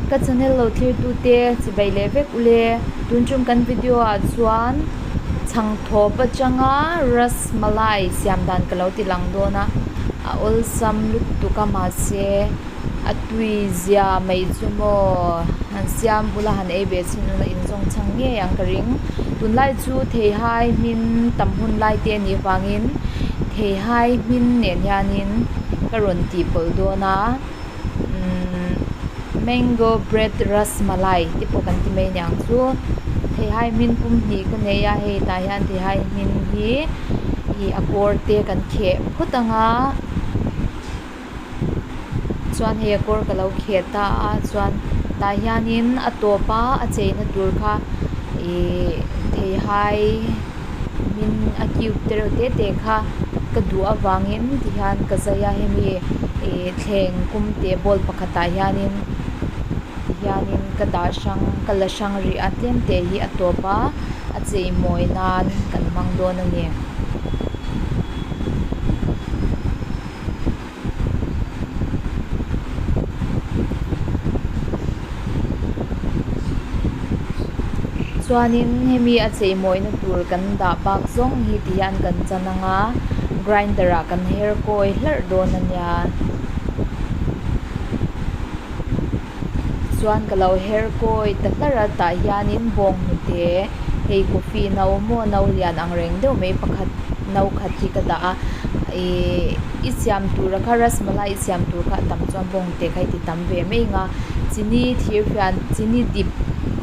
Ka channel lo thlir tute chibai leh vek ule. Tun tum kan video ah chuan chhangthawp atanga rasmalai siam dan ka lo ti lang dawn a, a awlsam lutuk a mahse a tui zia mai chu maw han siam ula han ei ve chhin ula in zawng chhang ngei ang ka ring. Tunlai chu theihai hmin tam hun lai te a nih vangin theihai hmin nen hianin ka rawn tih pawlh dawn a. Umm mango bread rasmalai te pawh kan ti mai aniang chu theihai hmin pum hnih ka nei a hei tah hian theihai hmin hi ih a kawr te kan kheh phawt ang a chuan hei a kawr ka lo kheh ta a chuan tah hianin a tawp a a cheina tur kha ih theihai hmin a cube te reuh te te kha ka duh avangin tihian ka zai a hemi ih thleng kum te bowl pakhatah hianin tihianin ka dah hrang ka la hrang rih a tlem te hi a tawp a a chei mawi nan kan hmang dawn a ni. Chuanin hemi a chei mawina tur kan dah bak zawng hi ti hian kan chan ang a grinder ah kan her kawi hlarh dawn a nia chuan ka lo her kawi ta hlarh a tah hianin bawnghnute hei coffee no maw no lian ang reng deuh mai pakhat no khat hi ka dah a ihh i siam tur a kha rasmalai i siam tur kha a tam chuan bawnghnute kha i ti tam ve mai ang a chini thir fian chini dip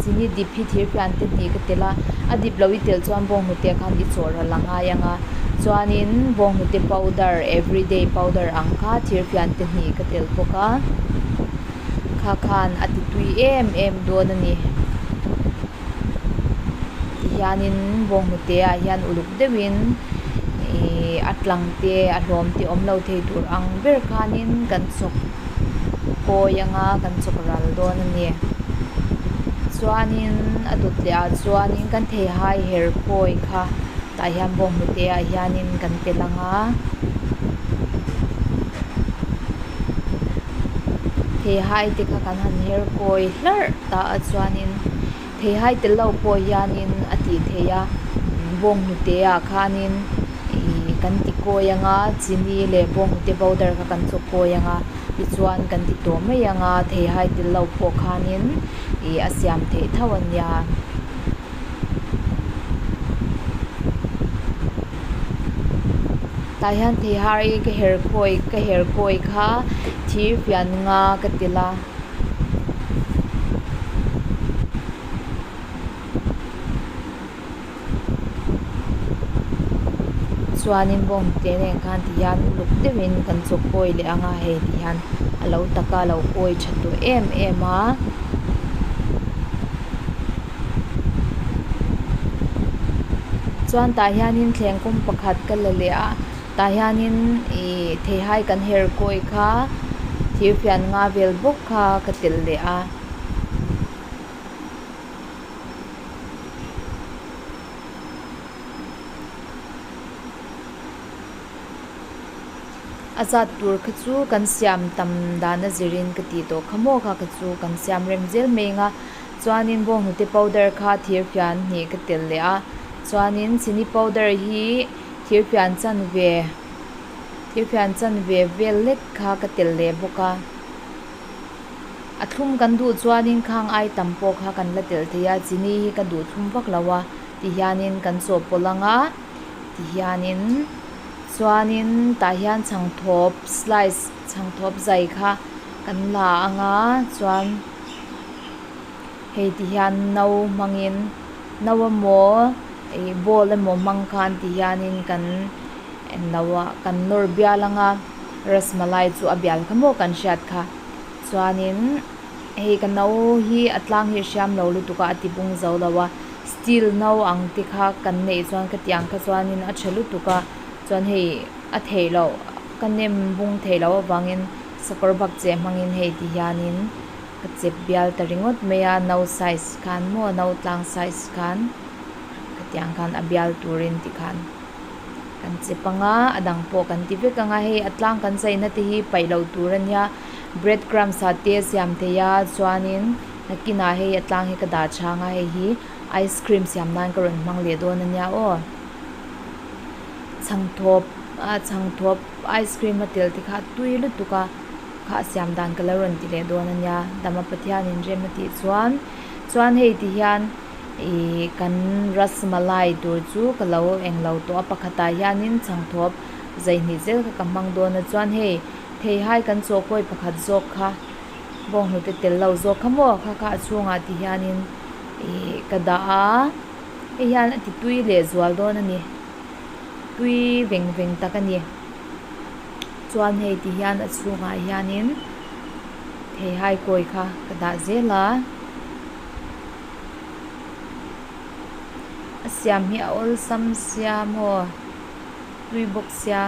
chini dip hi thir fian te hnih ka tel a a dip loh i tel chuan bawnghnute khan i chawh ral a ngai ang a chuanin bawnghnute powder everyday powder ang kha thir fian te hnih ka tel bawk a. Kha khan a ti tui em em dawn a ni. Tihianin bawnghnute ah hian uluk deuhin ihh a tlang te a hlawm te awm lo thei tur ang ber khanin kan chawk kawi anga kan chawk ral dawn a ni. Chuanin a dawt leh ah chuanin kan theihai her kawi kha tah hian bawnghnute ah hianin kan tel ang a. Theihai te kha kan han her kawi hlarh ta a chuanin theihai tel lo pawh hianin a tih theih a bawnghnute ah khanin ihh kan ti kawi ang a chini leh bawnghnute powder kha kan chawk kawi ang a tichuan kan ti tawh mai ang a theihai tel lo pawh khanin ih a siam theih tho a nia. Tah hian theihai ka her kawi ka her kawi kha thir fian nga ka tel a. Chuanin bawnghnute nen khan ti hian uluk deuhin kan chawk kawi leh ang a hei ti hian a lo taka a lo kawi tha tawh em em a. Chuan tah hianin thleng kawng pakhat ka la leh a tah hianin ih theihai kan her kawi kha thir fian nga vel bawk kha ka telh leh a. A zat tur kha chu kan siam tam dan a zirin ka tih tawh kha maw kha kha chu kan siam rem zel mai ang a chuanin bawnghnute powder kha thir fian hnih ka tel leh a chuanin chini powder hi thir fian chanve thir fian chanve vel lek kha ka tel leh bawk a a thlum kan duh chuanin khang ai tam pawh kha kan la tel thei a chini hi ka duh thlum vak lo a ti hianin kan chawhpawlh ang a ti hianin. Chuanin tah hian chhangthawp slice chhangthawp zai kha kan la ang a chuan hei ti hian no hmangin no emaw ih bowl emaw hmang khan ti hianin kan no ah kan nawr bial ang a rasmalai chu a bial kha maw kan hriat kha chuanin hei ka no hi a tlang hi a hriam lo lutuk a a ti bung zo lo a. Steel no ang te kha kan neih chuan ka tih ang kha chuanin a tha lutuk a chuan hei a theih loh ka nem bung theih loh avangin sakawr bak cheh hmangin hei ti hianin ka chep bial ta ringawt mai a no size khan maw no tlang size khan ka tih ang khan a bial turin ti khan kan chep ang a a dang pawh kan ti vek ang a hei a tlang kan zaina te hi paih loh tur a nia. Bread crumbs ah te siam thei a chuanin nakinah hei a tlang hi ka dah chhang a hei hi ice cream siam nan ka rawn hmang leh dawn ania aw. Chhangthawp ah chhangthawp ice cream a tel te kha a tui lutuk a kha a siam dan ka lo rawn ti leh dawn ania dama Pathianin rem a tih chuan chuan hei ti hian ih kan rasmalai tur chu ka lo englo tawh a pakhatah hianin chhangthawp zaihnih zel kha ka hmang dawn a chuan hei theihai kan chawhkawi pakhat zawk kha bawnghnute tel lo zawk kha maw kha kha a chhungah ti hianin ih ka dah a hei hian a ti tui leh zual dawn a ni tui veng veng tak a ni chuan hei ti hian a chhungah hianin theihai kawi kha ka dah zel a a siam hi a awlsam sia maw. Tui bawk sia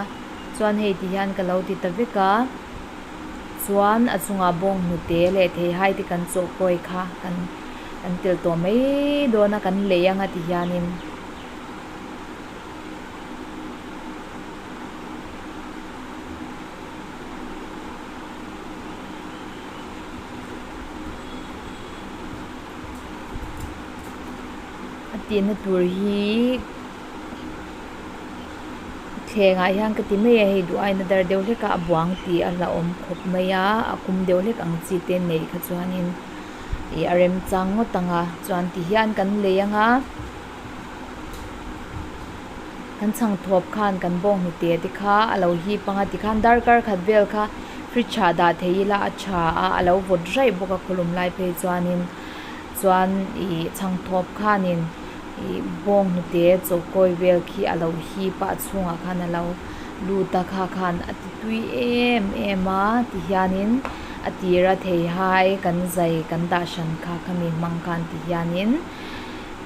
chuan hei ti hian ka lo ti ta vek a chuan a chungah bawnghnute leh theihai te kan chawhkawi kha kan kan tel tawh mai dawn a kan lei anga ti hianin. A tihna tur hi. Thlengah hian ka ti mai a hei duh aiin a dar deuh hlek a a buang tih a hlauhawm khawp mai a a kum deuh hlek ang chi te neih kha chuanin ih a remchang ngawt ang a chuan ti hian kan lei ang a kan chhang thawp khan kan bawnghnute te kha a lo hip ang a tikhan darkar khat vel kha fridge ah dah thei ila a tha a a lo vawt raih bawk a khawlum lai phei chuanin chuan ih chhang thawp khanin. Ih bawnghnute chawhkawi vel khi a lo hip a a chhungah khan a lo lut a kha khan a ti tui em em a ti hianin a tira theihai kan zai kan dah hran kha khami hmang khan ti hianin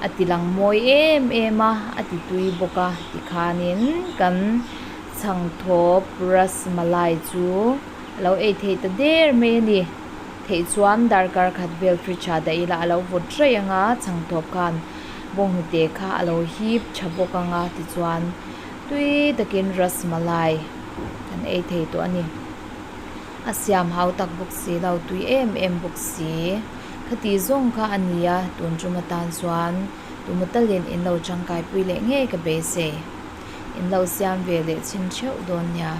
a ti lang mawi em em a a ti tui bawk a tikhanin kan chhangthawp rasmalai chu a lo ei theih ta der mai a ni. Theih chuan darkar khat vel fridge ah dah ila a lo vawt raih ang a, chhangthawp khan bawnghnute kha a lo hip tha bawk ang a tichuan tui takin rasmalai kan ei thei tawh a ni. A siam hau tak bawk si lo, tui em em bawk si. Khati zawng kha a ni a, tun tum atan chuan tumaw talin in lo tangkaipui leh ngei ka beisei. In lo siam ve leh chhin theuh dawn nia.